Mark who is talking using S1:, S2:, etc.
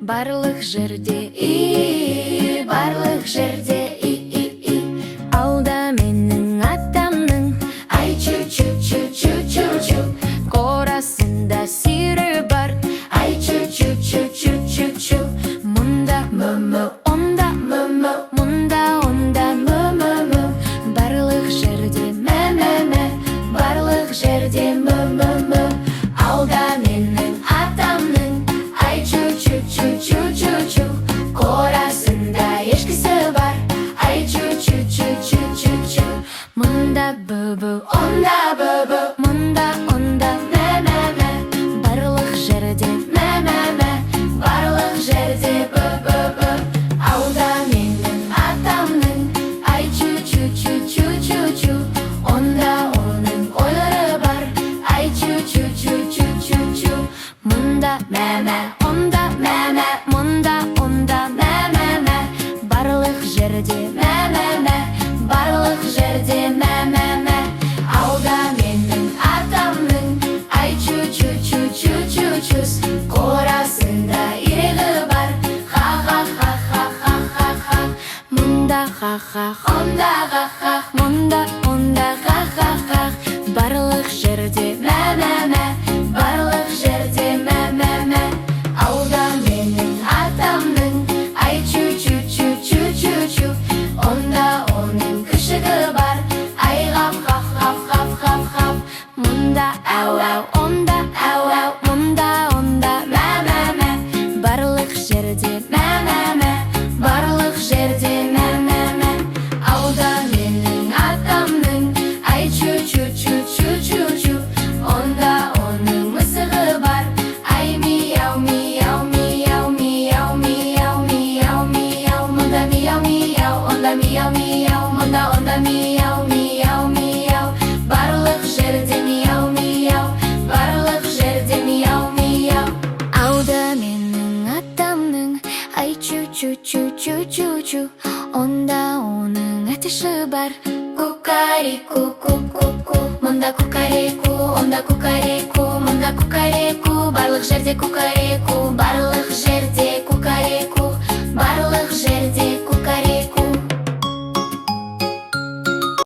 S1: Барлық жерде и, барлық жерде и, и, и. Алда менің атамның, ай, чу, чу, чу, чу, чу, чу. Қорасында сиыры бар, ай, чу, чу, чу, чу, чу, чу. Мұнда мө, мө, онда мө, мө, мұнда, онда мө, мө, мө. Барлық жерде мә, мә, мә, барлық жерде мө, мө, мө. Алда менің атамның, ай, чу, чу, чу, чу, чу, чу. Қорасында ешкісі бар, ай, чу, чу, чу, чу, чу, чу. Мұнда бу, бу, онда бу, бу, мұнда, онда мә, мә, мә. Барлық жерде мә, мә, мә, барлық жерде бу, бу, бу. Алда менің атамның, ай, чу, чу, чу, чу, чу, чу. Онда оның қойлары бар, ай, чу, чу, чу, чу, чу, чу. Мұнда мә, мә, онда мә, мә, мұнда, онда мә, мә, мә. Барлық жерде мә, мә, мә, барлық жерде мә, мә, мә. Алда менің атамның, ай, чу, чу, чу, чу, чу, чус. Қорасында үйрегі бар, ха, ха, ха, ха, ха, ха, ха. Мұнда ха, ха, онда ха, ха, мұнда, онда ха, ха, ха. Барлық жерде мә, мә, мә, барлық жерде мә, мә, мә. Алда менің атамның, ай, чу, чу, чу, чу, чу, чу. Онда оның күшігі бар, ай, ғап, ғап, ғап, ғап, ғап, ғап. Мұнда әу, әу, онда әу, әу, мұнда, онда мә, мә, мә. Барлық жерде мә, мә, мә, барлық жерде мә, мә, мә. Алда менің атамның, ай, чу, чу, чу, чу, чу, чу. Онда оның мысығы бар, ай, мияу, мияу, мияу, мияу, мияу, мияу, мияу. Мұнда мияу, мияу, онда мияу, мияу, мұнда, онда мияу, мияу, мияу. Барлық жерде мияу, мияу, барлық жерде мияу, мияу. Алда менің атамның, ай, чу, чу, чу, чу, чу, чу. Онда оның әтеші бар, кукареку, ку, ку, ку. Мұнда кукареку, онда кукареку, мұнда кукареку, барлық жерде кукареку, барлық жерде.